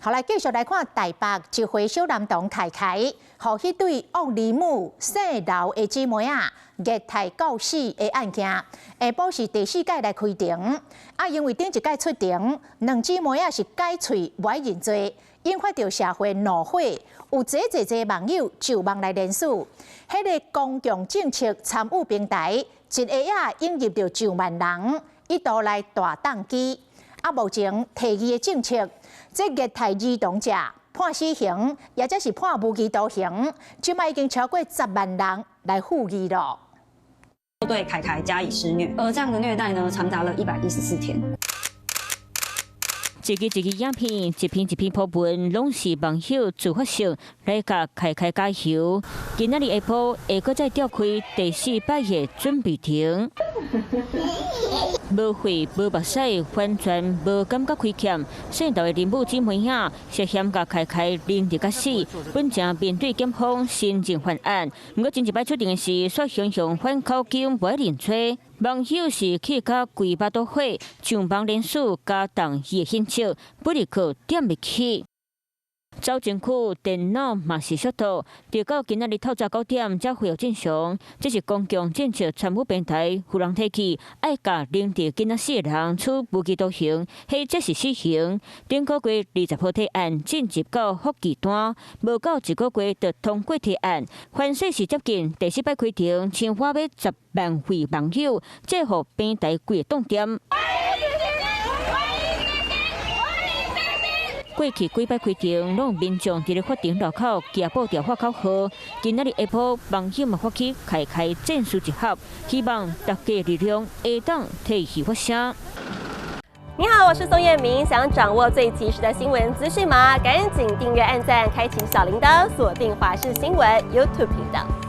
好來，繼續來看台北一歲小男童凱凱，予彼對惡姨母姓劉的姊妹仔虐待到死的案件，下晡是第四擺來開庭。啊，因為頂一擺出庭，兩姊妹仔是改喙無愛認罪，引發著社會怒火，有濟濟濟網友就網來聯署，彼個公共政策參與平台，一下仔湧入著上萬人，一度來大當機。啊，目前提議的政策，這虐待兒童者判死刑，抑者是判無期徒刑，這擺已經超過10萬人來呼籲囉。對凱凱加以施虐，而這樣的虐待呢，長達了114天。一支一支影片，一篇一篇鋪文，攏是網友自發性來共凱凱加油。今仔日下晡會閣再召開第四擺的準備庭。無血無目屎，完全無感覺虧欠。姓劉的林母姊妹仔涉嫌共凱凱凌虐到死，本正面對檢方申請翻案。毋過前一擺出庭時，煞雄雄反口供，無愛認罪。網友是氣甲規腹肚火，上網連署加動伊的痕跡，不立刻點入去。走真久，電腦嘛是速度，直到今仔日透早9點才恢復正常。這是公共政策參與平台有人提起，愛共凌虐囡仔死的人處無期徒刑，或者是死刑。頂個月20號提案進入到覆議單，無夠一個月就通過提案。凡勢是接近第四擺開庭，千花欲10萬位網友，這予平台規個動點。過去幾擺開庭，攏有民眾佇咧法庭外口舉布條喊口號。今仔日下晡，網友嘛發起凱凱戰士集合，希望大家力量會當替伊發聲。你好，我是宋彥明，想掌握最及時的新聞資訊嗎？趕緊訂閱、按讚、開啟小鈴鐺，鎖定華視新聞 YouTube 頻道。